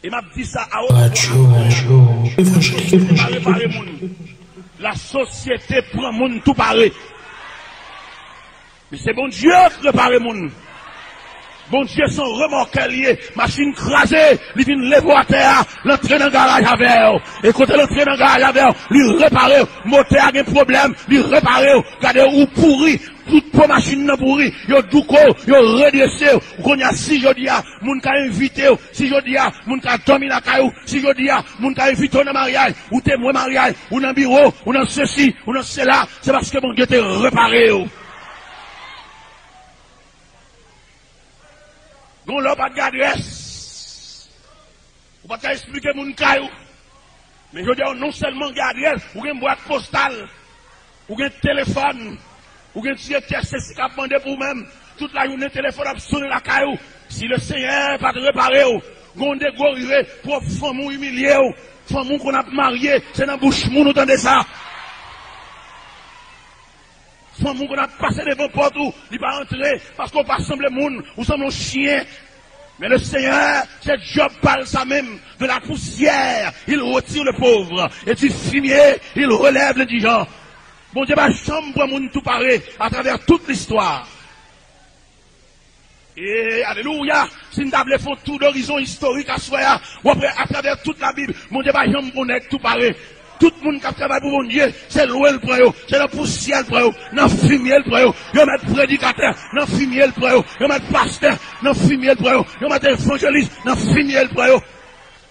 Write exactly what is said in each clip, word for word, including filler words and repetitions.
E m ap di sa a, radyo, radyo, evanjelik, evanjelik, repare moun. Lasosyete pran moun tou pare. Men se Bondye k repare moun. Bondye se yon remòkè l ye. Machin kraze, li vin leve w atè a, l antre nan garaj avè w. E kote l antre nan garaj avè w, li repare w. Motè a gen pwoblèm, li repare w. Gade ou pouri, tout po machin nan pouri. Yo douko w, yo redrese w. Kounye a, si jodi a, moun ka envite w, si jodi a, moun ka dòmi lakay ou, si jodi a, moun ka envite w nan maryaj, ou temwen maryaj, ou nan biwo, ou nan sesi, ou nan sela, se paske Bondye te repare w. Gon lè w pa t gen adrès. Ou pa t ka esplike moun kay ou. Men jodi a, ou non sèlman gen adrès, ou gen bwat postal, ou gen telefòn, ou gen direktè sesi k ap mande pou ou menm. Tout lajounen, telefòn ap sonnen lakay ou. Si Lesenyè pa t repare w, gon de gwo rive, pwòp fanmi w imilye w. Fanmi w konn ap marye, se nan bouch moun ou tande sa. Fanm ou konn ap pase devan pòt ou, li pa antre, paske w pa sanble moun, ou sanble yon chyen. Men le Seigneur, se djòb pa l sa menm. De la poussière, il retire le pauvre, et du fumier, il relève l'indigent. Bondye pa janm pran moun tou pare atravè tout listwa. E, alelouya, si n ta vle fè yon tou dorizon istorik aswè a, w ap wè atravè tout Labib, Bondye pa janm pran nèg tou pare. Tout moun k ap travay pou Bondye, se lwen l pran yo, se nan pousyè l pran yo, nan fimye l pran yo. Yo mèt predikatè, nan fimye l pran yo. Yo mèt pastè, nan fimye l pran yo. Yo mèt evanjelis, nan fimye l pran yo.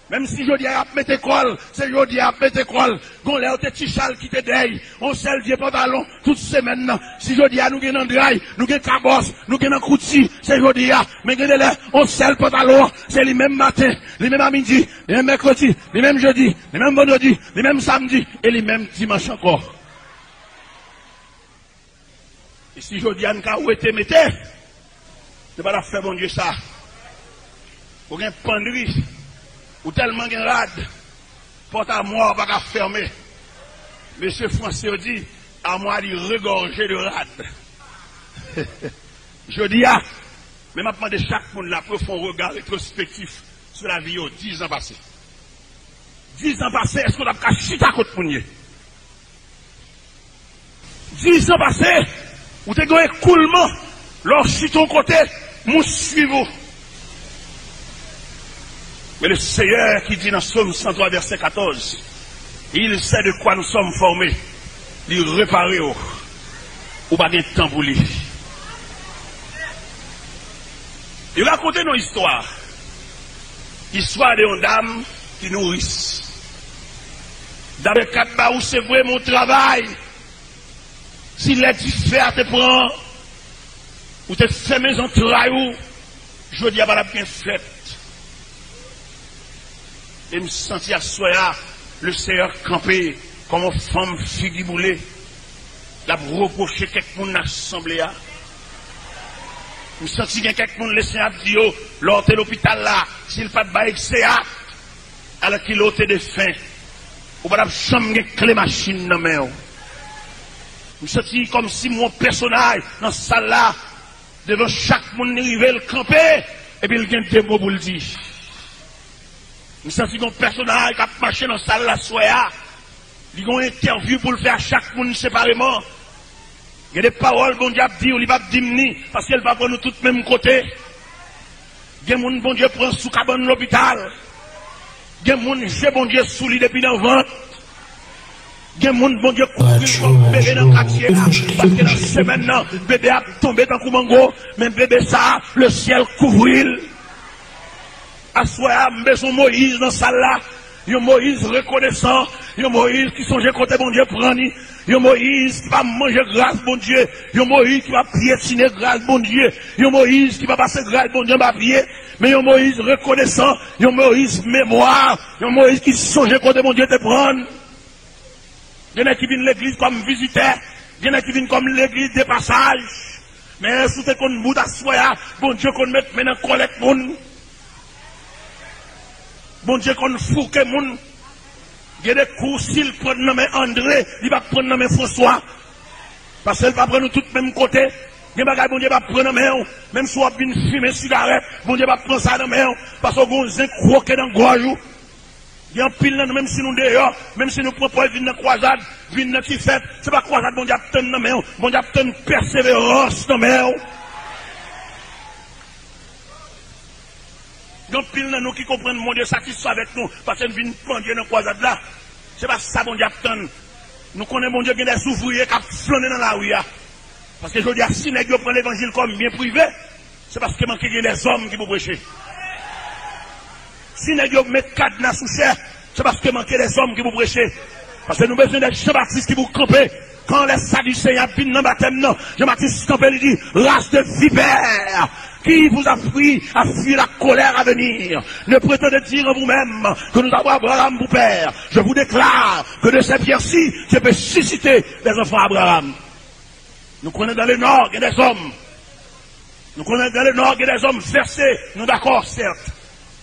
Menm si jodi a y ap mete kòl, se jodi a y ap mete kòl. Gon lè yo te ti chal ki te dèy, yon sèl vye pantalon, tout semèn nan. Si jodi a nou gen nan dray, nou gen kabòs, nou gen nan kouti, se jodi a. Men gen de lè, yon sèl pantalon, se li menm maten, li menm a midi, li menm mèkredi, li menm jedi, li menm vandredi, li menm samdi, e li menm dimanch ankò. E si jodi a n ka wete mete, nou pa t ap fè Bondye sa. Ou gen pandri, ou tèlman gen rad, pòt amwa w pa ka fèmen. Mesye franse yo di, armoire li regorge de rad. Jodi a, men m ap mande chak moun la pou yo fè yon rega retwospektif sou lavi yo dizan pase. Dizan pase, èske w t ap ka chita kot moun ye? Dizan pase, ou te gen yon ekoulman, lè w chita yon kote, moun swiv ou. Men le Seyè ki di nan Sòm san twa vèsè katòz, il sait de quoi nous sommes formés, li repare w, ou pa gen tan pou li. Yo rakonte nou istwa, istwa de yon dam ki nouris. Dam te kat ba ou, se vre, men w travay. Si lè dife a te pran, ou te fèmen zantray ou, jodi a pa t ap gen fèt. E m santi aswè a, le Seyè kanpe kòm yon fanm figi boule. L ap repwoche kèk moun nan asanble a. M santi gen kèk moun, le Seyè ap di yo, lè w te lopital la, si l pa t bay Exeat, alèkile w te defen, ou pa t ap janm gen kle machin nan men w. M santi kòmsi m wè yon pèsonaj nan sal la, devan chak moun li rive, l kanpe, epi l gen de mo pou l di. M santi gen yon pèsonaj k ap mache nan sal la aswè a. Li gen yon entèvyou pou l fè a chak moun separeman. Gen de pawòl Bondye ap di w, li p ap di m ni, paske l pa pran nou tout menm kote. Gen moun Bondye pran sou kabann lopital. Gen moun je Bondye sou li depi nan vant. Gen moun Bondye kouvri l kòm bebe nan katye a, paske nan semèn nan, bebe a ap tonbe tankou mango, men bebe sa a, le syèl kouvri l. Aswè a, m bezwen Moyiz nan sal la. Yon Moyiz rekonesan, yon Moyiz ki sonje kote Bondye pran li, yon Moyiz ki pa manje gras Bondye, yon Moyiz ki pa pyetine gras Bondye, yon Moyiz ki pa pase gras Bondye anba pye, men yon Moyiz rekonesan, yon Moyiz memwa, yon Moyiz ki sonje kote Bondye te pran l. Gen nèg ki vin legliz kòm vizitè, gen nèg ki vin kòm legliz de pasaj. Men si w te konn bout aswè a, Bondye konn met men nan kòlèt moun. Bondye konn fouke moun. Gen de kou, si l pran nan men Andre, li p ap pran nan men Franswa. Paske l pa pran nou tout menm kote. Gen bagay Bondye p ap pran nan men w. Menm si w ap vin fimen sigarèt, Bondye p ap pran sa nan men w. Paske w gen yon zen kwoke nan gòj ou. Gen anpil nan nou, menm si nou deyò, menm si nou pran pòz vin nan kwazad, vin nan ti fèt, se pa kwazad Bondye ap tann nan men w. Bondye ap tann pèseverans nan men w. Gen anpil nan nou ki konprann Bondye satisfè avèk nou, paske n vin pandye nan kwazad la. Se pa sa Bondye ap tann. Nou konnen Bondye gen dè ouvriye k ap flannen nan lari a. Paske jodi a, si nèg yo pran levanjil kòm byen prive, se paske manke gen dèzòm ki pou preche. Si nèg yo met kadna sou chè, se paske manke dèzòm ki pou preche. Paske nou bezwen de Jan Batis ki pou kanpe. Quand les Sadducéens ap vin nan batèm nan, Jan Batis kanpe, li di, race de vipères, qui vous a pris à fuir la colère à venir? Ne prétendez dire en vous-même que nous avons Abraham pour père. Je vous déclare que de ces pierres-ci, Dieu peut susciter des enfants à Abraham. Nou konnen dans le nord, gen dèzòm. Nou konnen dans le nord, gen dèzòm vèse, nou dakò, sèt.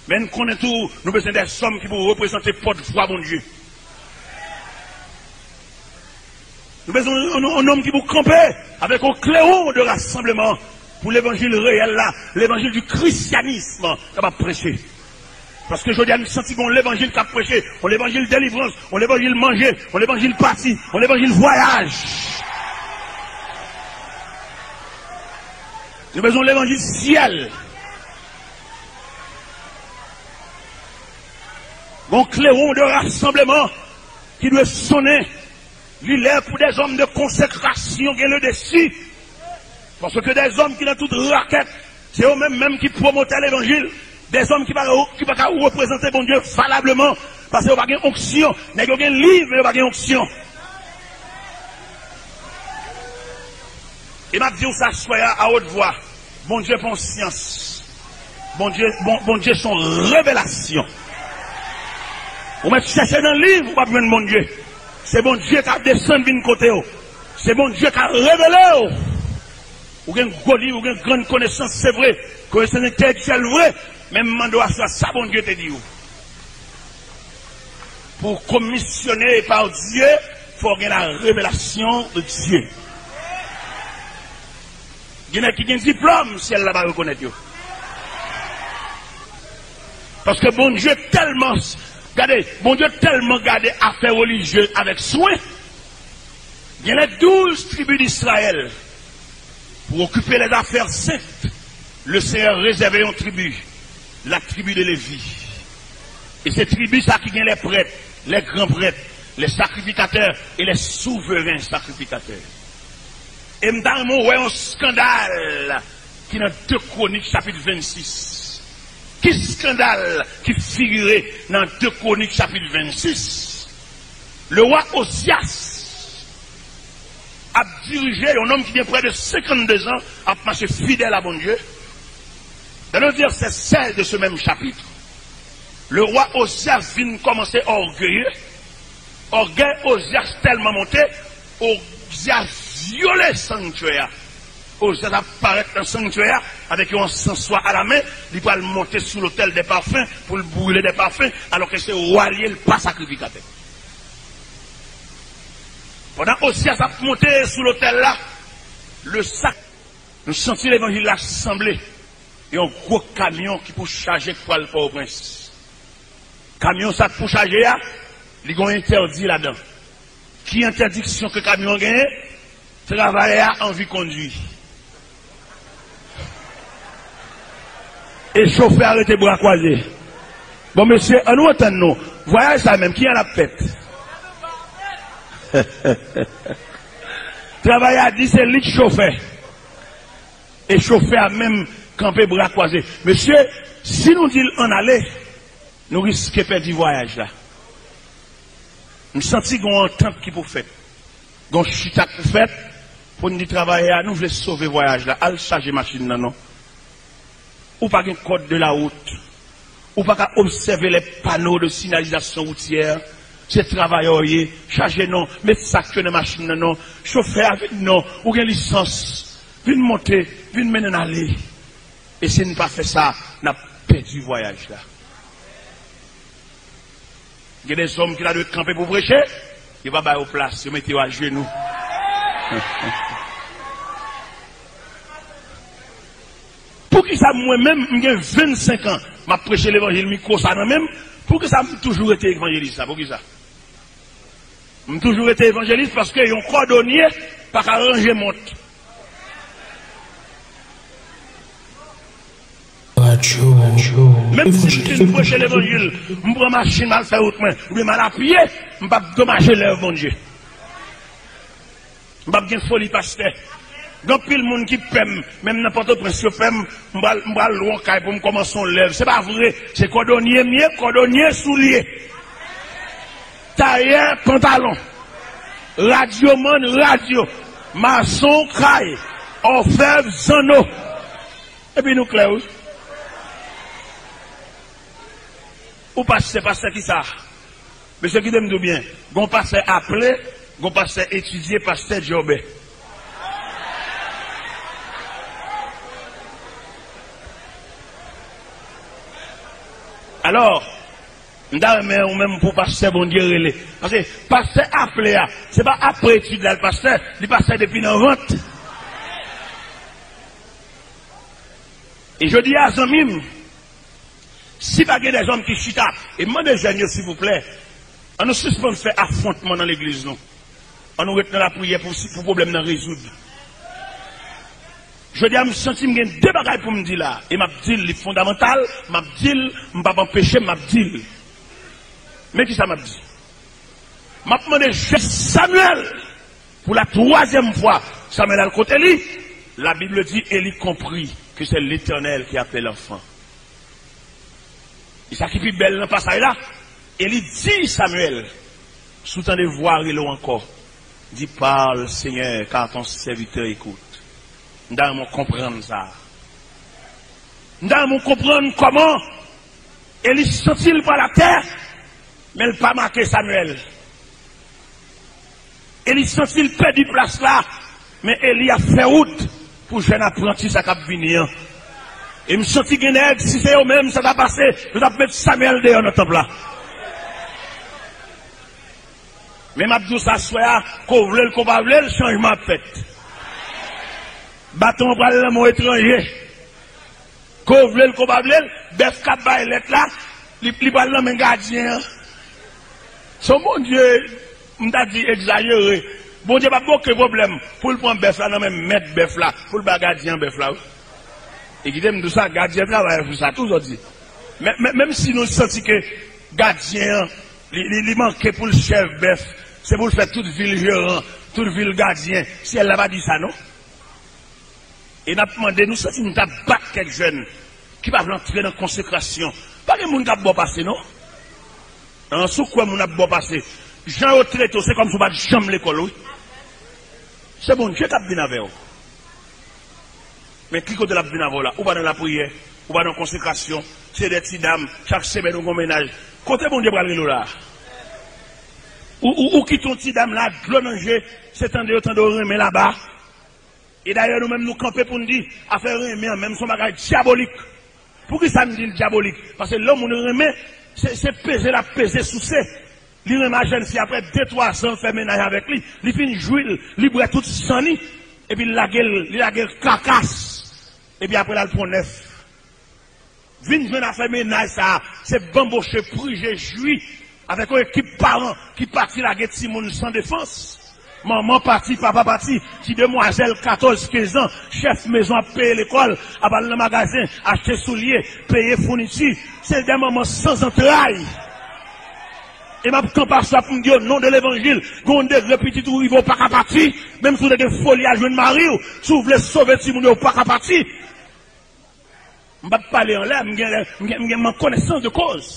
Men n konnen tou, nou bezwen dèzòm ki pou reprezante pòtvwa Bondye. Nou bezwen yon, yon, yon nonm ki pou kanpe avèk yon klewon de rasanbleman pou levanjil reyèl la, levanjil di krisyanism, kapab preche. Paske jodi a, nou santi gen yon levanjil k ap preche, yon levanjil delivrans, yon levanjil manje, yon levanjil pati, yon levanjil vwayaj. Nou bezwen yon levanjil syèl. Gon klewon de rasanbleman ki dwe sonnen. Li lè pou dèzòm de konsekrasyon gen le desi. Paske dèzòm ki nan tout rakèt, se yo menm menm ki pwomotè levanjil. Dèzòm ki pa, ki pa ka reprezante Bondye valableman. Paske yo pa gen onksyon. Nèg yo gen liv, men yo pa gen onksyon. E m ap di w sa aswè a, a wot vwa. Bondye pa yon syans. Bondye, bon, Bondye se yon revelasyon. Ou mèt chèche nan liv, ou p ap jwenn Bondye. Se Bondye k ap desann vin kote w. Se Bondye k ap revele w. Ou gen gwo liv, ou gen grann konesans, se vre. Konesans entèlektyèl vre. Men m mande w aswè a, sa Bondye te di w. Pour commissionner par Dieu, fò w gen la révélation de Dieu. Gen nèg ki gen diplòm, syèl la pa rekonèt yo. Paske Bondye tèlman, gade, Bondye tèlman gade afè relijye avèk swen. Gen les douze tribus d'Israël. Pour occuper les affaires saintes, le Seigneur réservait une tribu, la tribu de Lévi. E se tribi sa ki gen les prêtres, les grands prêtres, les sacrificateurs et les souverains sacrificateurs. E m ta renmen w wè yon eskandal ki nan de Kwonik chapit vennsis. Ki eskandal ki figire nan de Kwonik chapit vennsis? Le roi Ozyas ap dirije, yon nonm ki gen près de cinquante-deux ans, ap mache fidèl a Bondye. Dans le verset seize de ce même chapitre, le roi Ozyas vin kòmanse ògeye. Ògèy Ozyas tèlman monte, Ozyas vyole sanktyè a. Ozyas ap parèt nan sanktyè a avèk yon ansanswa a la men, li pral monte sou lotèl dè pafen pou l brile dè pafen, alò ke se wa l ye, l pa sakrifikatè. Pandan Ozyas ap monte sou lotèl la, le sak, nou santi levanjil la sanble yon gwo kamyon ki pou chaje k pral Pòtoprens. Kamyon sa k pou chaje a, li gen yon entèdi ladan. Ki entèdiksyon ke kamyon an genyen? Travayè a anvi kondui. E chofè a rete bra kwaze. Bon, mesye, ann nou antann nou. Vwayaj sa menm, kijan l ap fèt? Travayè a di se li k chofè. E chofè a menm kanpe bra kwaze. Mesye, si nou di l ann ale, nou riske pèdi vwayaj la. M santi gen yon antant ki pou fèt. Gen yon chita k pou fèt pou n di travayè a, nou vle sove vwayaj la, al chaje machin nan non. Ou pa gen code de la route. Ou pa ka obsève les panneaux de signalisation routière. Se travayè w ye, chaje non, met sak yo nan machin nan non. Chofè a vin non, ou gen lisans. Vin monte, vin mennen n ale. E si n pa fè sa, n ap pèdi vwayaj la. Gen de zòm ki ta dwe kanpe pou preche, yo pa ba yo plas, yo mete yo ajenou. Mwen menm, m gen vennsenk an, m ap preche levanjil, mikwo sa nan men m. Poukisa m toujou rete evanjelis la? Poukisa? M toujou rete evanjelis paske yon kòdonye pa ka ranje mont. Menm si m fin preche levanjil, m pran machin, m al fè wout mwen, oubyen m al apye, m p ap domaje lèv Bondye. M p ap gen foli pastè. Gen anpil moun ki pè m, menm nan Pòtoprens yo pè m, m pral, m pral lwe yon kay pou m kòmanse yon lèv. Se pa vre, se kòdonye m ye, kòdonye soulye. Tayè pantalon. Radyomann radyo. Mason kay. Òfèv zanno. Epi nou klè, wi. Ou pastè, pastè kisa? Mesye, kite m di w byen. Gon pastè aple, gon pastè etidye, pastè djòbè. Alò, m ta renmen ou menm pou pastè Bondye rele. Paske pastè aple a, se pa apre etid la l pastè, li pastè depi nan vant. E jodi a, zanmi m, si pa gen dèzòm ki chita, e m mande jèn yo, silvouplè, ann nou sispann fè afwontman nan legliz nou. Ann nou ret nan lapriyè pou, pou pwoblèm nan rezoud. Jodi a, m santi m gen de bagay pou m di la. E m ap di l, li fondamantal, m ap di l, m p ap anpeche, m ap di l. Men kisa m ap di. M ap mande jèn Samyèl pou la twazyèm fwa. Samyèl al kot Eli. La Bible dit, Eli comprit que c'est l'Éternel qui appelait l'enfant. E sa ki pi bèl nan pasaj la, Eli di Samyèl, si w tande vwa rele w ankò, di, parle, Seigneur, car ton serviteur écoute. M ta renmen w konprann sa. M ta renmen w konprann kòman Eli santi l pral atè, men l pa make Samyèl. Eli santi l pèdi plas la, men Eli ap fè wout pou jèn apranti sa k ap vini an. E m santi gen nèg, si se yo menm, sa ta pase, yo t ap met Samyèl deyò nan tanp la. Men m ap di w sa aswè a, ke w vle l, ke w pa vle l, chanjman ap fèt. Baton an pral nan men yon etranje. Ke w vle l, ke w pa vle l, bèf k ap bay lèt la, li, li pral nan men gadyen an. Se yon Bondye, m ta di egzajere. Bondye p ap gen okenn pwoblèm pou l pran bèf la nan men mèt bèf la, pou l ba gadyen an bèf la, wi. E kite m di w sa, gadyen an travay pou sa tou, jodi. Men, men, menm si nou santi ke gadyen an, li, li, li manke pou l chèf bèf, se pou l fè tout vi l jeran, tout vi l gadyen, syèl la pa di sa, non. E n ap mande, nou santi nou ta bat kèk jèn ki pa vle antre nan konsekrasyon. Pa gen moun k ap ba w pase, non. An, si w kwè moun ap ba w pase, jan yo trete w, se kòmsi w pa t janm lekòl, wi. Se Bondye k ap vin avè w. Men ki kote l ap vin avè w la? Ou pa nan lapriyè, ou pa nan konsekrasyon, se de ti dam, chak semèn ou gon mennaj. Kote Bondye pral rele w la? Ou, ou, ou kite yon ti dam la, dlo nan je, se tande yo tande w renmen laba. E dayè, nou menm, nou kanpe pou n di, afè renmen an menm, se yon bagay dyabolik. Poukisa m di l dyabolik? Paske lè yon moun renmen, se, se peze l ap peze, souse. Li renmen a jèn fi, apre de, twa zan, l fè mennaj avèk li, li fin jwi l, li bwè tout san li, epi l lage l, li lage l kakas, epi apre l al pran nèf. Vin jwenn afè mennaj sa a, se banboche, prije, jwi avèk yon ekip paran ki pati lage timoun san defans. Manman pati, papa pati, ti demwazèl katòz, kenz an, chèf mezon ap peye lekòl, ap al nan magazen, achte soulye, peye founiti. Se de manman san zantray. E m ap kanpe aswè pou m di, o non de levanjil, gen yon degre pitit ou rive, ou pa ka pati, menm si w te gen foli al jwenn mari w, si w vle sove timoun yo, ou pa ka pati. M p ap pale anlè, m gen, m gen, m gen, m an konesans de koz.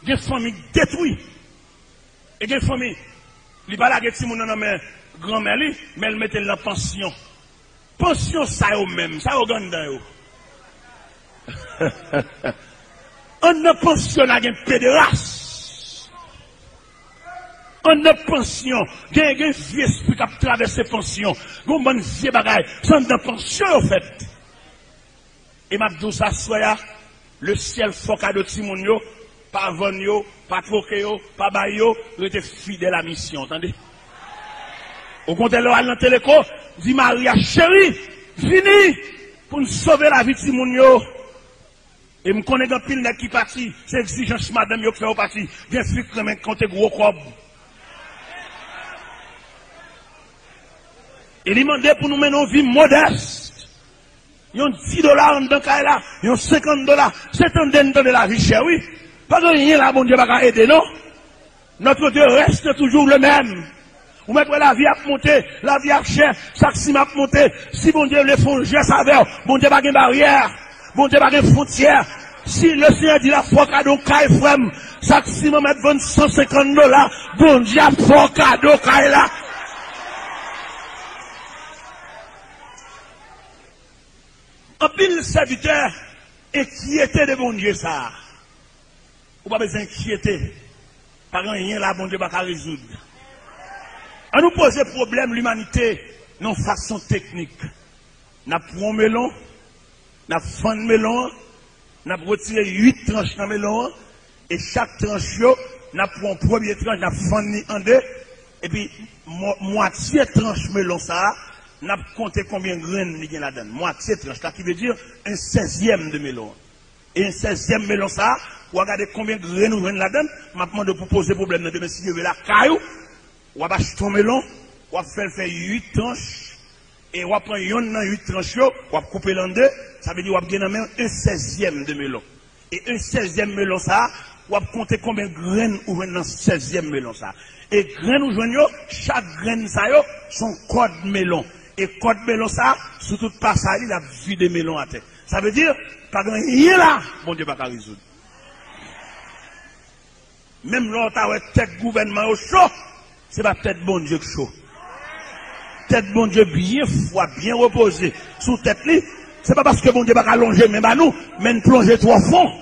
Gen fanmi k detwi. E gen fanmi, li pa lage timoun nan nan men granmè li, men l mete l nan pansyon. Pansyon sa yo menm, sa yo gen anndan yo? Anndan pansyon nan gen pederas. Anndan pansyon, gen, gen vye espri k ap travèse pansyon. Gen yon bann vye bagay, se anndan pansyon yo fèt. E m ap di w sa aswè a, lesyèl fè w kado timoun yo, pa vann yo, pa twoke yo, pa bay yo, rete fidèl a misyon, tande. Okontrè, lè w al nan Teleko, di mari a, cheri, vini, Pou n sove lavi timoun yo. E m konnen gen anpil nèg ki pati, se egzijans madanm yo k fè yo pati. Gen fi k renmen konte gwo kòb. E li mande pou nou mennen yon vi modès. Yon dis dola anndan kay la, yon senkant dola. Se tande n tande lavi chè, wi. Pa gen anyen la Bondye pa ka ede, non. Notre Dieu reste toujours le même. Ou mèt wè lavi ap monte, lavi ap chè, sak siman ap monte. Si Bondye vle fè yon jès avè w, Bondye pa gen baryè, Bondye pa gen fwontyè. Si le Seigneur di l ap fè w kado kay, frè m, sak siman mèt vann san senkant dola, Bondye ap fè w kado kay la. Anpil sèvitè enkyete de Bondye sa a. Ou pa bezwen enkyete. Pa gen anyen la Bondye pa ka rezoud. An nou poze pwoblèm limanite nan yon fason teknik. N ap pran yon melon, n ap fann melon an, n ap retire uit tranch nan melon an, e chak tranch yo, n ap pran yon premye tranch, n ap fann li an de, epi mwa-, mwatye tranch melon sa a, n ap konte konbyen grenn li gen ladan l. Mwatye tranch la, ki vle di un seizième de melon an. E sèzyèm melon sa a, w a gade konbyen grenn ou jwenn ladan l. M ap mande w pou poze pwoblèm nan demen si Dye vle lakay ou. W ap achte yon melon, w ap fè l fè uit tranch, e w ap pran yonn nan uit tranch yo, w ap koupe l an de, sa vle di w ap gen nan men w un seizième de melon. E un seizième melon sa a, w ap konte konbyen grenn ou jwenn nan sèzyèm melon sa a. E grenn ou jwenn yo, chak grenn sa yo, se yon kòd melon. E kòd melon sa a, sou tout pasaj li, l ap vide melon atè. Sa vle di, pa gen anyen la, Bondye pa ka rezoud. Menm lè w ta wè tèt gouvènman yo cho, se pa tèt Bondye k cho. Tèt Bondye byen fwa, byen repoze sou tèt li. Se pa paske Bondye pa ka lonje men ba nou, men n plonje twò fon.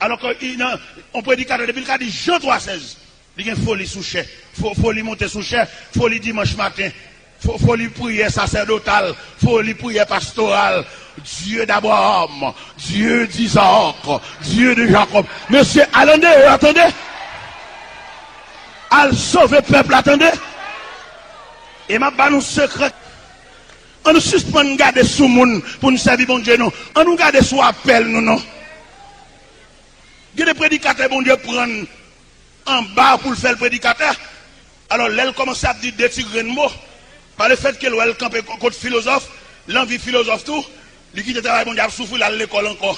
Alò ke i nan, yon predikatè, depi l ka di Jan twa sèz, li gen foli sou chè. Fo-, foli monte sou chè, foli dimanch maten, fo-, foli priyè sasèdotal, foli priyè pastoral. Dieu d'Abraham, Dieu d'Isaac, Dieu de Jacob. Mesye, al andeyò, tande. Al sove pèp la, tande. E m ap ba nou sekrè. An nou sispann gade sou moun pou n sèvi Bondye, non. An nou gade sou apèl nou, non. Gen de predikatè Bondye pran anba pou l fè l predikatè. Alò, lè l kòmanse ap di de ti grenn mo, pa lefètke l wè l kanpe ko-, kot filozòf, l anvi filozòf tou, li kite travay Bondye ap soufri, l al lekòl ankò.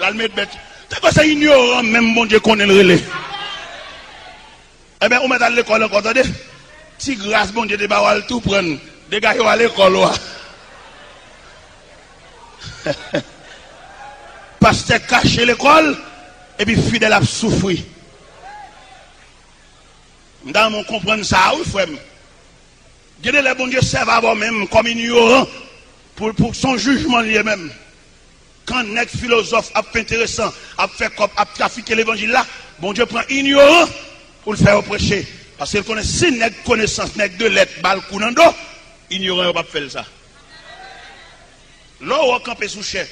L al met bèt. Tankou se inyoran menm Bondye konnen l rele. Enben, ou mèt al lekòl ankò, tande. Ti gras Bondye te ba w, al tou pran l. Degaje w al lekòl ou a. Pastè kache lekòl, epi fidèl ap soufri. M ta renmen w konprann sa a, wi, frè m. Gen de lè Bondye sèvi avè w menm kòm inyoran pou, pou son jijman l ye menm. Kan nèg filozòf ap fè enteresan, ap fè kòb, ap trafike levanjil la, Bondye pran inyoran pou l fè yo preche. Paske l konnen si nèg konesans, nèg de lèt ba l kou nan do, inyoran yo p ap fè l sa. Lè w wè w kanpe sou chè,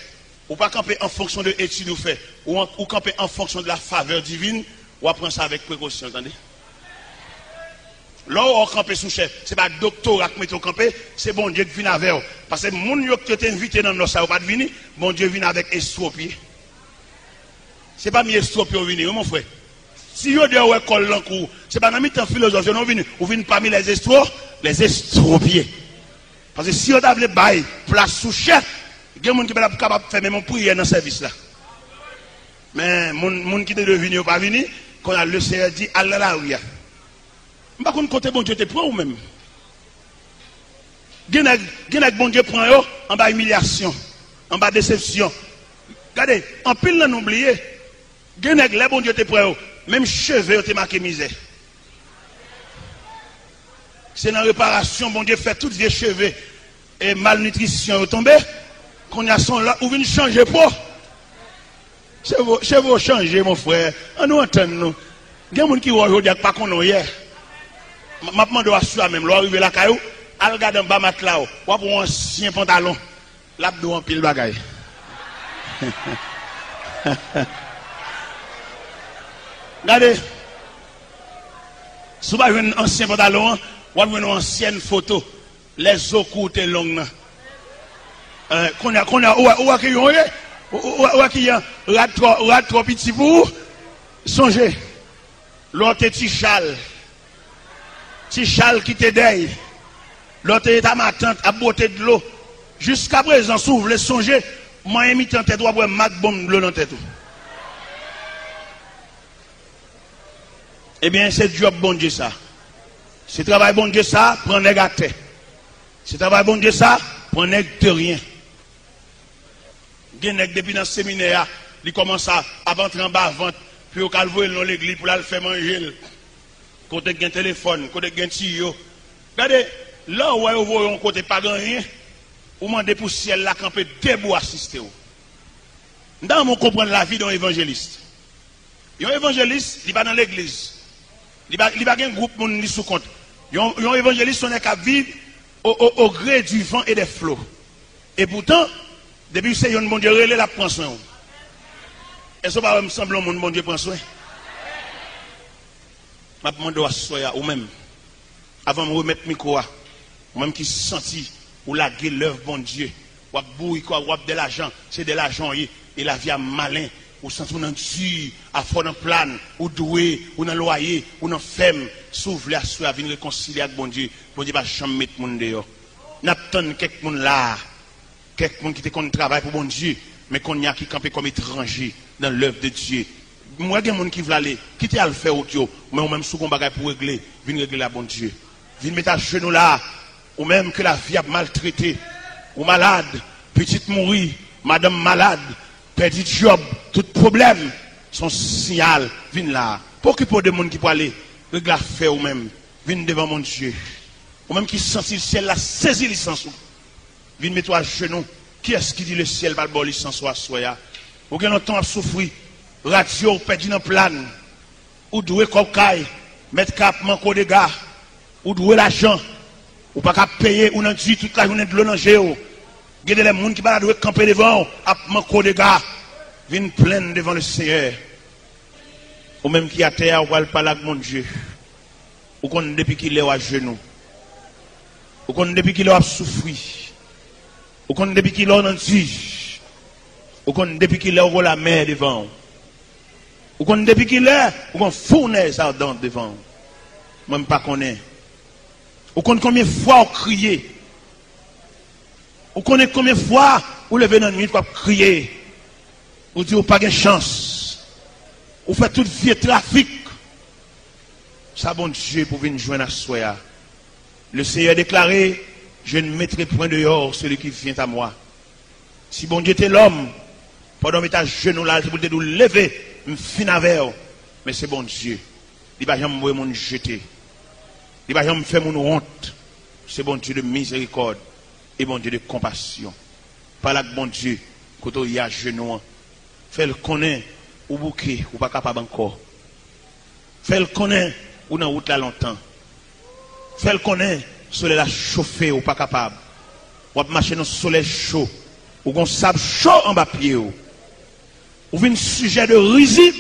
ou pa kanpe an fonksyon de etid ou fè, ou an, ou kanpe an fonksyon de la favè divin, w ap pran sa avèk prekosyon, tande. Lè w wè w kanpe sou chè, se pa doktora k mete w kanpe, se Bondye k vin avè w. Paske moun yo k te envite nan nòs la, yo pa t vini, Bondye vin avèk estwopye. Se pami estwopye w vini, wi, mon frè. Si yo de w wè kòl nan kou, se pa nan mitan filozòf yo non w vini, ou vin pami lèzestwo, lèzestwopye. Paske si yo ta vle bay plas sou chè, gen moun ki pa t ap kapab fè menm yon priyè nan sèvis la. Men, moun, moun ki te dwe vini yo pa vini, kounye a, Lesenyè di, al nan lari a. M pa konn kote Bondye te pran ou menm. Gen nèg, gen nèg Bondye pran yo anba imilyasyon, anba desepsyon. Gade, anpil nan nou bliye. Gen nèg, lè Bondye te pran yo, menm cheve yo te make mizè. Se nan reparasyon Bondye fè tout vye cheve e malnitrisyon yo tonbe. Kounye a se yon lòt, ou vin chanje po. Cheve, cheve w chanje, mon frè. An nou antann nou. Gen moun ki wè w jodi a k pa konnen w yè. M, m ap mande w aswè a menm, lè w rive lakay ou, al gade anba matla w, w ap wè yon ansyen pantalon. L ap di w anpil bagay. Gade, si w pa jwenn ansyen pantalon an, w ap jwenn yon ansyèn foto lè zo kou w te long nan. Eh, kounye a, kounye a, ou wè, ou wè ki yon ye? Ou, ou, ou wè, ou wè ki yon rad twò, rad twò piti pou ou? Sonje, lè w te ti chal, ti chal ki te dèy, lè w te eta matant ap bwote dlo, jiskaprezan, si w vle sonje, manyen mitan tèt ou ap wè mak bonm dlo nan tèt ou. Ebyen, se djòb Bondye sa. Se travay Bondye sa, pran nèg atè. Se travay Bondye sa, pran nèg de ryen. Gen nèg depi nan seminè a, li kòmanse ap antre anba vant, pou yo ka al voye l nan legliz pou l al fè manje l. Kote k gen telefòn, kote k gen tiyo. Gade, lè w wè yo voye w yon kote pa gen anyen, ou mande pou syèl la kanpe debou asiste w. M ta renmen w konprann lavi de yon evanjelis. Yon evanjelis, li pa nan legliz. Li pa, li pa gen gwoup moun li sou kont. Yon, yon evanjelis, se yon nèg k ap viv au, au, au gré du vent et des flots. Epoutan, depi se youn Bondye rele, l ap pran swen w. Èske w pa wè m sanble yon moun Bondye pran swen? M ap mande w aswè a, ou menm, avan m remèt mikwo a, ou menm ki santi ou lage lèv Bondye, w ap bourike, w ap de lajan, se de lajan w ye, e lavi a malen, ou santi w nan di, afè w nan plàn, ou dwe, ou nan lwaye, ou nan fèm, si w vle aswè a vin rekonsilye ak Bondye, Bondye pa janm met moun deyò. N ap tann kèk moun la a. Kèk moun ki te konn travay pou Bondye, men kounye a ki kanpe kòm etranje nan lèv de Dye. M wè gen moun ki vle ale, kite al fè wout yo, men ou menm si w gen yon bagay pou w regle, vin regle l a Bondye. Vin met ajenou la, ou menm ke lavi ap maltrete, ou malad, pitit mouri, madanm malad, pèdi djòb, tout pwoblèm, se yon siyal, vin la. Pa okipe w de moun ki prale, regle afè ou menm, vin devan Bondye. Ou menm ki santi syèl la sezi lisans ou. Vin met ou ajenou. Kiyès ki di lesyèl pral ba w lisans ou aswè a? Ou gen lontan w ap soufri. Radyo w pèdi nan plàn. Ou dwe kòb kay. Mèt kay ap manke w dega. Ou dwe lajan. Ou pa ka peye, ou nan di tout lajounen dlo nan je w. Gen de lè moun ki pa ta dwe kanpe devan w ap manke w dega. Vin plenn devan Lesenyè. Ou menm ki atè a, ou pral pale ak Bondye. Ou konn depi kilè w ajenou. Ou konn depi kilè w ap soufri. Ou konn depi kilè w nan dij. Ou konn depi kilè w gen lamè devan w. Ou konn depi kilè ou gen founèz adan devan w. Mwen, m pa konnen. Ou konn konbyen fwa w kriye. Ou konnen konbyen fwa ou leve nan nwit w ap kriye. Ou di ou pa gen chans. Ou fè tout vye trafik. Sa Bondye pou vin jwenn aswè a. Le Seigneur déclaré, je ne mettrai point dehors celui qui vient à moi. Si Bondye te lòm, pandan w met ajenou la, se pou l te di w leve, m fin avè w. Men se Bondye. Li pa janm voye moun jete. Li pa janm fè moun wont. Se Bondye de mizerikòd e Bondye de konpasyon. Pale ak Bondye kote w ye ajenou an. Fè l konnen ou bouke, ou pa kapab ankò. Fè l konnen ou nan wout la lontan. Fè l konnen solèy la chofe, ou pa kapab. W ap mache nan solèy cho. Ou gen sab cho anba pye w. Ou vin sijè de rizib.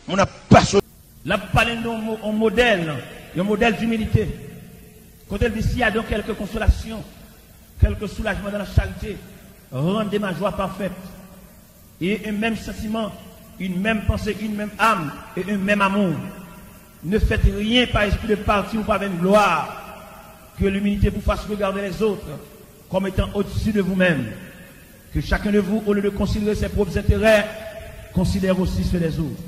Moun ap pase w. L ap pale n de yon mo-, yon modèl, yon modèl d'humilité. Kote l di, s'il y a donc quelque consolation, quelque soulagement dans la charité, rendez ma joie parfaite. Et un même sentiment, une même pensée, une même âme et un même amour. Ne faites rien par esprit de parti ou par vaine gloire. Que l'humilité vous fasse regarder les autres comme étant au-dessus de vous-même. Que chacun de vous, au lieu de considérer ses propres intérêts, considère aussi ceux des autres.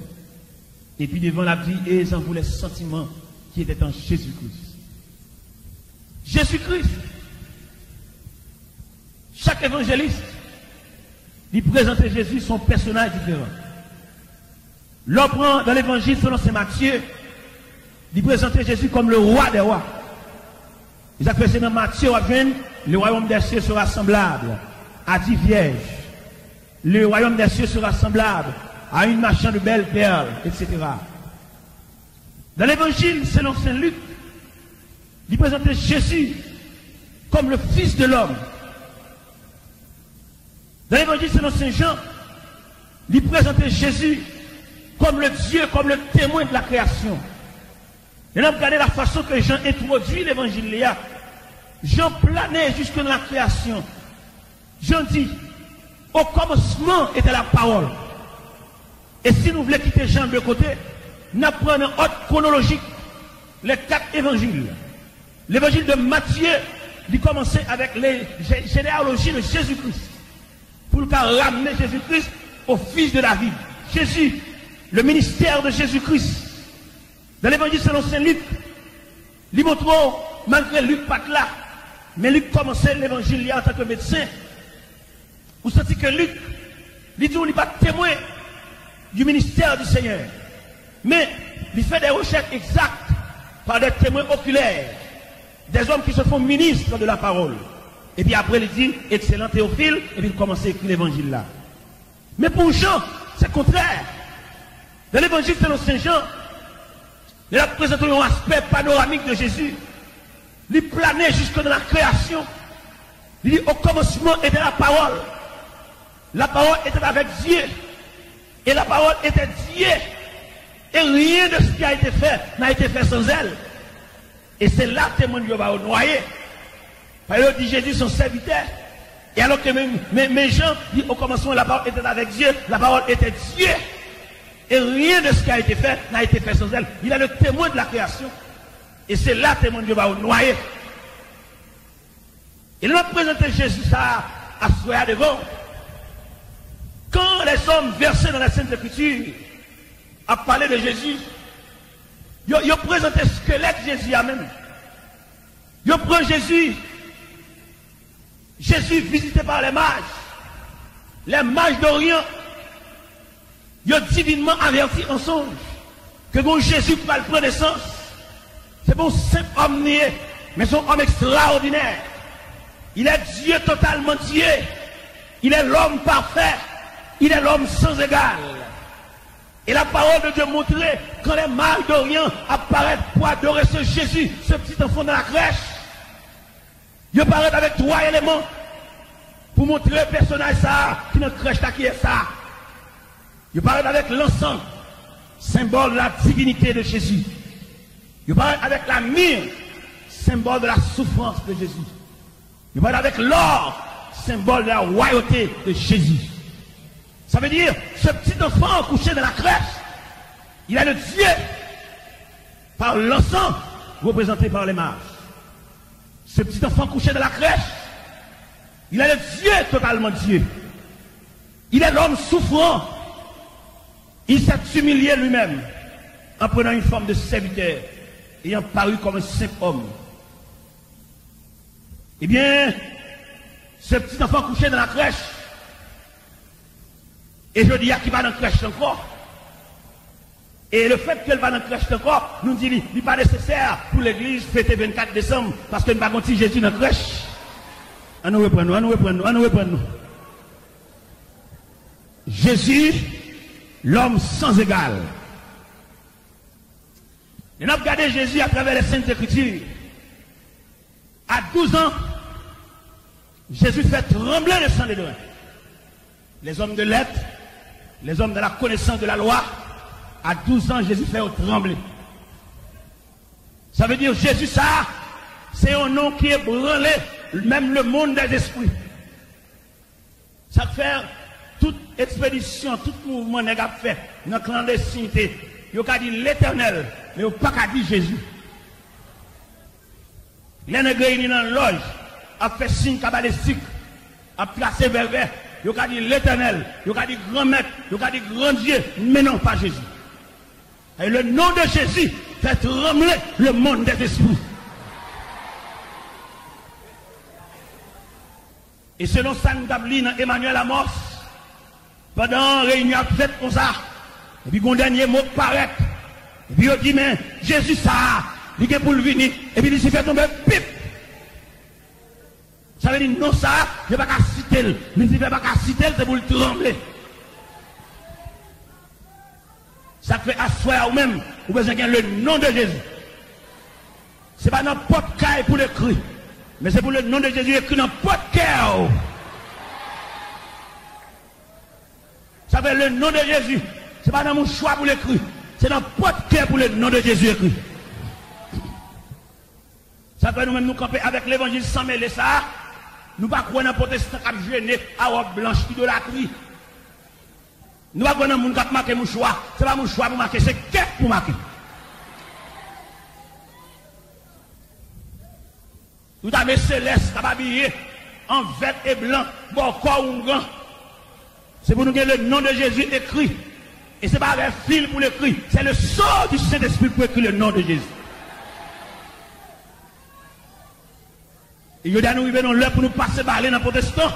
Epi devan l ap di, ayez en vous les sentiments qui étaient en Jésus-Christ. Jésus-Christ. Chak evanjelis, li prezante Jezi se yon pèsonaj diferan. Lè w pran dans l'évangile selon Saint Matthieu, li prezante Jezi kòm le roi des rois. E sa k fè se nan Matye w ap jwenn, le royaume des cieux sera semblable à dix vierges. Le royaume des cieux sera semblable à une marchande de belles perles, et cetera. Dans l'évangile selon Saint Luc, li prezante Jezi kòm le Fils de l'homme. Dans l'évangile selon Saint Jean, li prezante Jezi kòm le Dieu, kòm le témoin de la création. Lè n ap gade la façon que Jean introduit l'évangile li a, Jean plane jusque dans la création. Jan di, au commencement était la parole. E si nou vle kite Jan de kote, n ap pran nan òd kwonolojik les quatre évangiles. Levanjil de Matye, li kòmanse avèk le jé- généalogie de Jésus-Christ. Pou l ka ramne Jezi Kris au fils de David. Jésus, le ministère de Jésus-Christ. Dans l'évangile selon Saint Luc, li montre w, malgre Lik pa t la, men Lik kòmanse levanjil li antanke medsen. Ou santi ke Lik, li di w li pa t temwen du ministère du Seigneur. Men, li fè des recherches exactes par des témoins oculaires, des hommes qui se font ministres de la parole. Epi apre, li di, excellent Théophile, epi li kòmanse ekri levanjil la. Men pou Jan, se kontrè. Dans l'évangile selon Saint Jean, lè l ap prezante yon aspè panoramik de Jezi, li plane jusque dans la création. Li di, au commencement était la parole. La parole était avec Dieu. Et la parole était Dieu. Et rien de ce qui a été fait n'a été fait sans elle. Et c'est là témoin de Jéhovah yo nwaye. Paske yo di Jezi se yon sèvitè. E alò ke men, men, men Jan di, au commencement, la parole était avec Dieu, la parole était Dieu. Et rien de ce qui a été fait n'a été fait sans elle. Il est le témoin de la création. E se la témoin de Jéhovah yo nwaye. E lè n ap prezante Jezi sa a, aswè a devan w, quand les hommes versés dans les Saintes Écritures ap pale de Jezi, yo, yo prezante skelèt Jezi a menm. Yo pran Jezi, Jésus visité par les mages, les mages d'Orient, yo divinman avèti an sonj ke gon Jezi pral pran nesans. Se pa yon senp òm li ye, men se yon òm ekstraòdinè. Il est Dieu, totalement Dieu. Il est l'homme parfait. Il est l'homme sans égal. E la parole de Dieu montre, quand les mages d'Orient ap parèt pou adore ce Jésus, ce petit enfant dans la crèche, yo parèt avèk twa eleman pou montre pèsonaj sa a ki nan krèch la kiyès sa. Yo parèt avèk lansan, symbole de la divinité de Jésus. Yo parèt avèk la myrrhe, symbole de la souffrance de Jésus. Yo parèt avèk lò, symbole de la royauté de Jésus. Ça veut dire, ce petit enfant couché dans la crèche, il est le Dieu par l'encens représenté par les mages. Ce petit enfant couché dans la crèche, il est le Dieu, totalement Dieu. Il est l'homme souffrant. Il s'est humilié lui-même en prenant une forme de serviteur, ayant paru comme un simple homme. Ebyen, ce petit enfant couché dans la crèche, e jodi a ki pa nan krèch ankò. E le fait que l pa nan krèch ankò, nou di li, li pa nesesè pou legliz fete vennkat desanm, paske n pa gon ti Jezi nan krèch. An nou reprann nou, an nou reprann nou, an nou reprann nou. Jésus, l'homme sans égal. Lè n ap gade Jezi atravè les Saintes Écritures, à douze ans, Jésus fait trembler le sang d'Édrem. Les hommes de lettres, les hommes de la connaissance de la loi, à douze ans, Jésus fait trembler. Ça veut dire, Jésus, ça, c'est un nom qui ébranle même le monde des esprits. Sa k fè tout ekspedisyon, tout mouvman nèg ap fè nan klandestinite, yo ka di Letènèl, men yo pa ka di Jezi. Lè nèg reyini nan lòj, ap fè siy kabalistik, ap plase vèvè, yo ka di Letènèl, yo ka di Granmèt, yo ka di Grandye, men non, pa Jezi. Et le nom de Jésus fait trembler le monde des esprits. E selon sa n t ap li nan Emmanuel Amos, pandan reyinyon ap fèt konsa, epi gon dènye mo k parèt, epi yo di, men Jezi sa a, li gen pou l vini, epi Lisifè tonbe, pip! Sa vle di non sa a, yo pa ka site l, Lisifè pa ka site l, se pou l tranble. Sa k fè aswè a ou menm, ou bezwen gen le nom de Jésus. Se pa nan pòt kay pou l ekri, men se pou le nom de Jésus ekri nan pòt kè w. Sa k fè le nom de Jésus, se pa nan mouchwa pou l ekri, se nan pòt kè pou le nom de Jésus ekri. Sa k fè nou menm nou kanpe avèk levanjil san mele sa a, Nou pa kwè nan pwotestan k ap jene a wòb blanch, idolatri. Nou pa kwè nan moun k ap make mouchwa. Se pa mouchwa pou make, se kèk pou make. Tout ame selès k ap abiye an vèt e blan, bò kò oungan. Se pou nou gen le nom de Jésus écrit. E se pa avè fil pou l ekri. C'est le sceau du Saint-Esprit pou ekri le nom de Jésus. E jodi a nou rive nan lè pou nou pase bale nan pwotestan.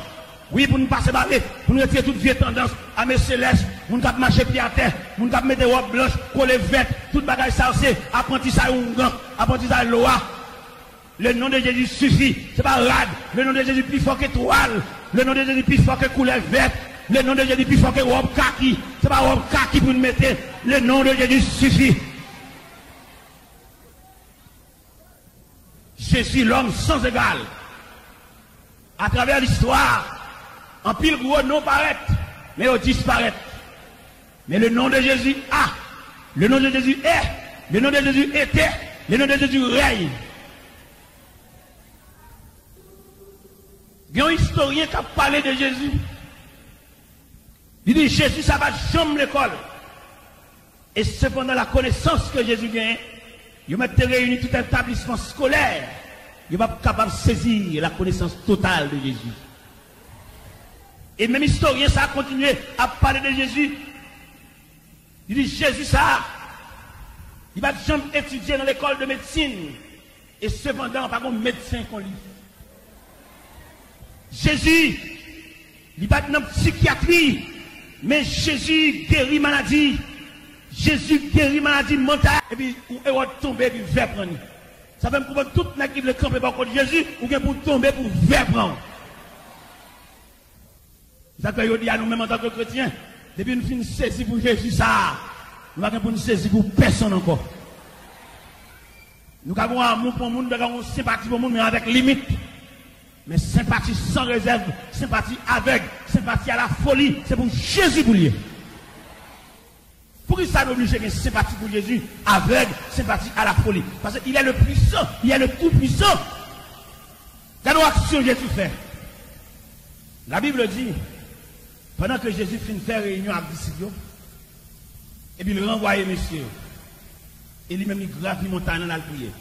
Wi, pou nou pase bale, pou nou retire tout vye tandans, ame selès, moun k ap mache pye atè, moun k ap mete wòb blanch, kole vèt, tout bagay sa yo se aprantisay oungan, aprantisay lwa. Le nom de Jésus suffit. Se pa rad. Le nom de Jésus pi fò ke twal. Le nom de Jésus pi fò ke koulè vèt. Le nom de Jésus pi fò ke wòb kaki. Se pa wòb kaki pou n mete. Le nom de Jésus suffit. Jésus, l'homme sans égal. Atravè listwa, anpil gwo non parèt, men yo disparèt. Men le nom de Jésus a, le nom de Jésus est, le nom de Jésus était, le nom de Jésus règne. Gen yon istoryen k ap pale de Jezi. Li di Jezi sa pa t janm lekòl. E sepandan, la konesans ke Jezi genyen, yo mèt te reyini tout etablisman skolè, yo p ap kapab sezi la connaissance totale de Jésus. E menm istoryen sa a kontinye ap pale de Jezi. Li di Jezi sa a, li pa t janm etidye nan lekòl de medsin. E sepandan, pa gen medsen kon li. Jezi, li pa t nan sikyatri, men Jezi geri maladi. Jezi geri maladi mantal. Epi ou Ewòd tonbe, epi vè pran li. Sa fè m konprann tout nèg ki vle kanpe bò kot Jezi, ou gen pou w tonbe pou vè pran w. Sa k fè yo di a nou menm antanke kretyen, depi n fin sezi pou Jezi sa a, nou pa gen pou n sezi pou pèsonn ankò. Nou ka gen yon amou pou moun, nou ka gen yon senpati pou moun, men avèk limit. Men senpati san rezèv, senpati avèg, senpati a la foli, se pou Jezi pou l ye. Poukisa nou oblije gen senpati pou Jezi avèg, senpati a la foli? Paske il est le puissant, il est le tout puissant. Gade yon aksyon Jezi fè. La Bible di, pandan ke Jezi fin fè reyinyon ak disip yo, epi l ranvwaye mesye yo, e li menm li gravi montay lan, l al priye.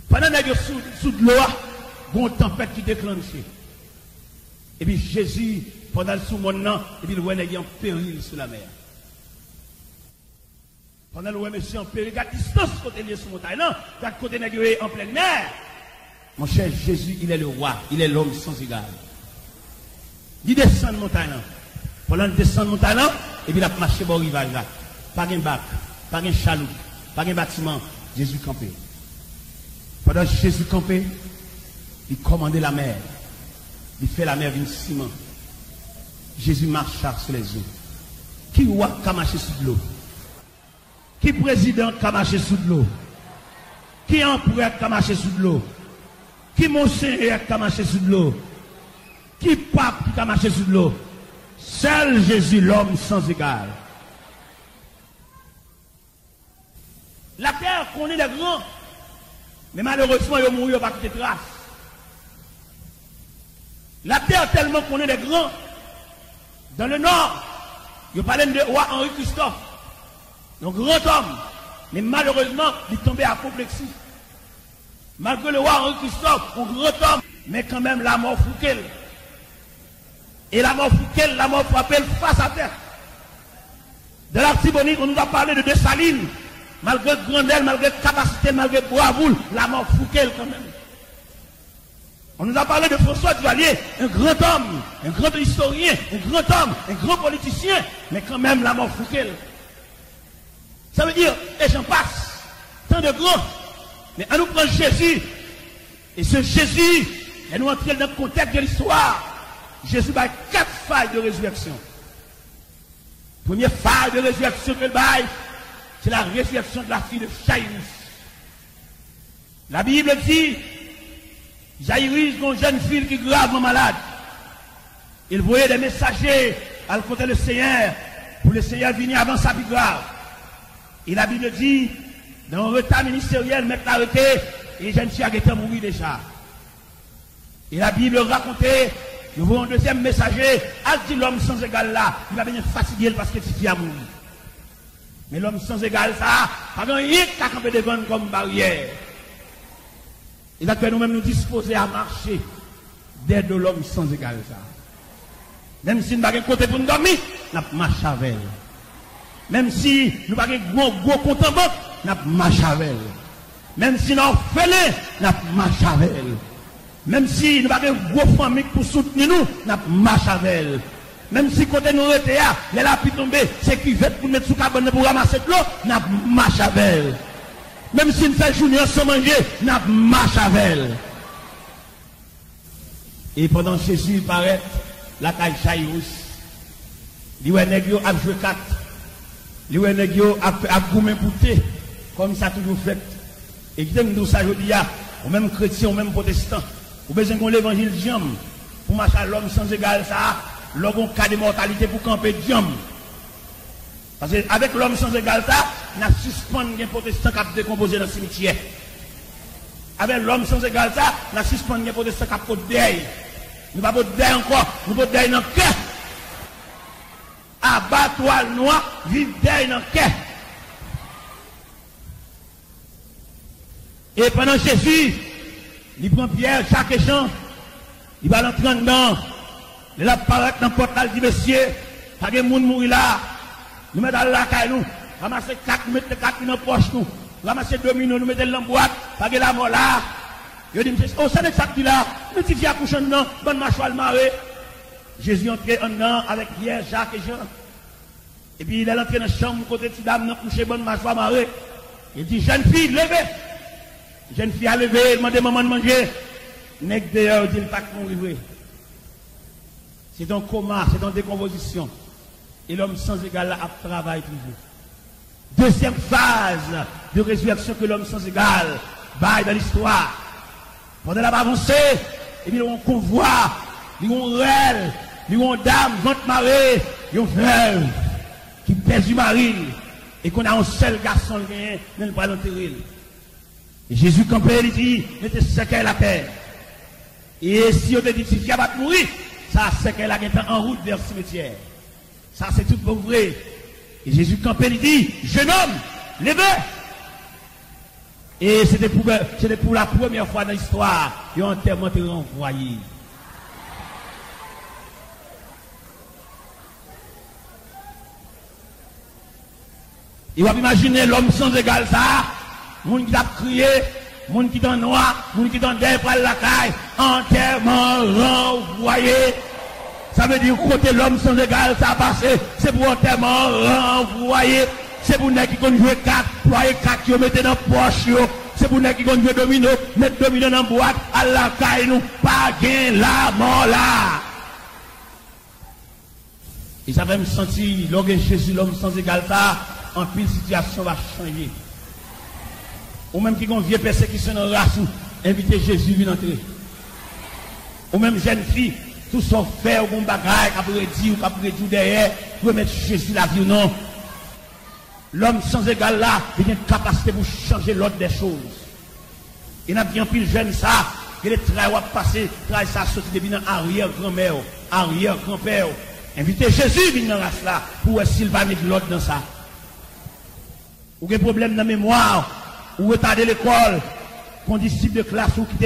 Pandan nèg yo sou, sou dlo a, gen yon tanpèt ki deklanche. Epi Jezi, pandan l sou mòn nan, epi l wè nèg yo an peril sou lamè a. Pandan l wè mesye an peril, gad distans kote l ye sou montay lan, gad kote nèg yo ye an plèn mè. Monchè, Jezi, il est le roi, il est l'homme sans égal. Li desann montay lan. Pandan l desann montay lan, epi l ap mache bò rivaj la. Pa gen bak, pa gen chaloup, pa gen batiman. Jezi kanpe. Pandan Jezi kanpe, li kòmande lamè. Li fè lamè vin siman. Jésus marcha sur les eaux. Ki wa k ka mache sou dlo? Ki prezidan k ka mache sou dlo? Ki anprè k ka mache sou dlo? Ki monsenyè k ka mache sou dlo? Ki pap ki ka mache sou dlo? Sèl Jezi, lòm san egal. Latè konnen dè gran, men malerezman, yo mouri, yo pa kite tras. Latè tèlman konnen dè gran, dans le nord, yo pale n de wa Henri Christophe, yon gran òm, men malerezman, li tonbe apopleksi. Malgre le wa Henri Christophe, yon gran òm, men kanmenm, lamò fouke l. E lamò fouke l, lamò frape l fas atè. Dans l'Artibonite, on nous a parlé de Dessalines. Malgre grandè l, malgre kapasite l, malgre bravou l, lamò fouke l kanmenm. On nous a parlé de François Duvalier, un grand homme, un grand historien, un grand homme, un grand politicien, men kanmenm lamò fouke l. Sa vle di, e jan pas, tan de gran. Men ann nou pran Jezi. E se Jezi, lè nou antre nan kontèks de listwa, Jezi bay kat faz de rezirèksyon. Premye faz de rezirèksyon ke l bay, se la résurrection de la fille de Jairus. La Bible di, Jayiris, yon jèn fi ki gravman malad. Il voye de mesaje al kote le Senyè pou le Senyè vini avan sa pi grav. E la Bible di, nan yon reta ministeryèl, mèt la rete, e jèn fi a gentan mouri deja. E Labib rakonte, yo voye yon dezyèm mesaje, al di lòm san egal la, li pa bezwen fatige l paske tifi a mouri. Men lòm san egal sa a, pa gen anyen ki ka kanpe devan l kòm baryè. E sa k fè nou menm nou dispoze a mache dèyè do lòm san egal sa a. Menm si n pa gen kote pou n dòmi, n ap mache avè l. Menm si nou pa gen gwo, gwo kont an bank, n ap mache avè l. Menm si n òfelen, n ap mache avè l. Menm si nou pa gen gwo fanmi k pou soutni nou, n ap mache avè l. Menm si kote nou rete a, lè lapli tonbe, se kivèt pou n met sou kabann nan pou ranmase dlo, n ap mache avè l. Menm si n fè jounen an san manje, n ap mache avè l. E pandan Jezi parèt lakay Jayiris, li wè nèg yo ap jwe kat, li wè nèg yo ap, ap goumen pou te, kòm sa toujou fèt. E kite m di w sa jodi a, ou menm kretyen, ou menm pwotestan, ou bezwen gen yon levanjil djanm pou mache a lòm san egal sa a, lè w gen yon ka de mòtalite pou kanpe djanm. Paske avèk lòm san egal sa, n a sispann gen pwotestan k ap dekonpoze nan simityè. Avèk lòm san egal sa, n a sispann gen pwotestan k ap pot dèy. Nou pa pot dèy ankò, nou pot dèy nan kè. Aba twal nwa, viv dèy nan kè. E pandan Jezi, li pran Pyè, Jak e Jan, li pral antre anndan. Lè l ap parèt nan pòt la, l di, "Mesye, pa gen moun mouri la. Nou mèt al lakay nou. Ranmase kat, nou mete kat yo nan pòch nou. Ranmase domino, nou mete l nan bwat. Pa gen lanmò la." Yo di, "Mesye, o, sa nèg sa ap di la? Men tifi a kouche anndan, bann machwa l mare." Jezi antre anndan avèk Pyè, Jak e Jan. Epi lè l antre nan chanm kote ti dam nan kouche, bann machwa mare, li di, "Jèn fi, leve!" Jèn fi a leve, l mande manman l manje. Nèg deyò yo di l pa t mouri vre. Se t yon koma, se t yon dekonpozisyon. E lòm san egal la ap travay toujou. Dezyèm faz de rezirèksyon ke lòm san egal bay nan listwa. Pandan l ap avanse, epi l wè yon konvwa, li wè yon rèl, li wè yon dam, vant mare, yon vèv, ki pèdi mari l, e kounye a yon sèl gason l genyen, men l pral antere l. E Jezi kanpe, li di, "Mete sèkèy la atè." E si yo te di tifi a pa t mouri, sa sèkèy la gentan anwout vè simityè. Sa se tout bon vre. E Jezi kanpe, li di, "Jenòm, leve!" E se te pou, se te pou la premyè fwa nan istwa, yon antèman te ranvwaye. E w ap imajine lòm san egal sa a, moun ki t ap kriye, moun ki t an nwa, moun ki t an dèy pral lakay, antèman ranvwaye. Sa vle di kote lòm san egal sa a pase, se pou antèman ranvwaye. Se pou nèg ki konn jwe kat, plwaye kat yo, mete nan pòch yo. Se pou nèg ki konn jwe domino, met domino nan bwat, al lakay nou. Pa gen lanmò la. E sa fè m santi, lè w gen Jezi, lòm san egal sa a, anpil sitiyasyon va chanje. Ou menm ki gen yon vye pèsekisyon nan ras ou, envite Jezi vin antre. Ou menm jèn fi, tout sa w fè, ou gen yon bagay k ap redi w, k ap redi w dèyè, remèt Jezi lavi w non. Lòm san egal la, li gen kapasite pou chanje lòd dè choz. E n ap gen anpil jèn sa, gen de tray w ap pase, tray sa soti depi nan aryè granmè w, aryè granpè w. Envite Jezi vin nan ras la pou w wè si l va met lòd nan sa. Ou gen pwoblèm nan memwa w, ou retade lekòl, kon disip de klas ou kite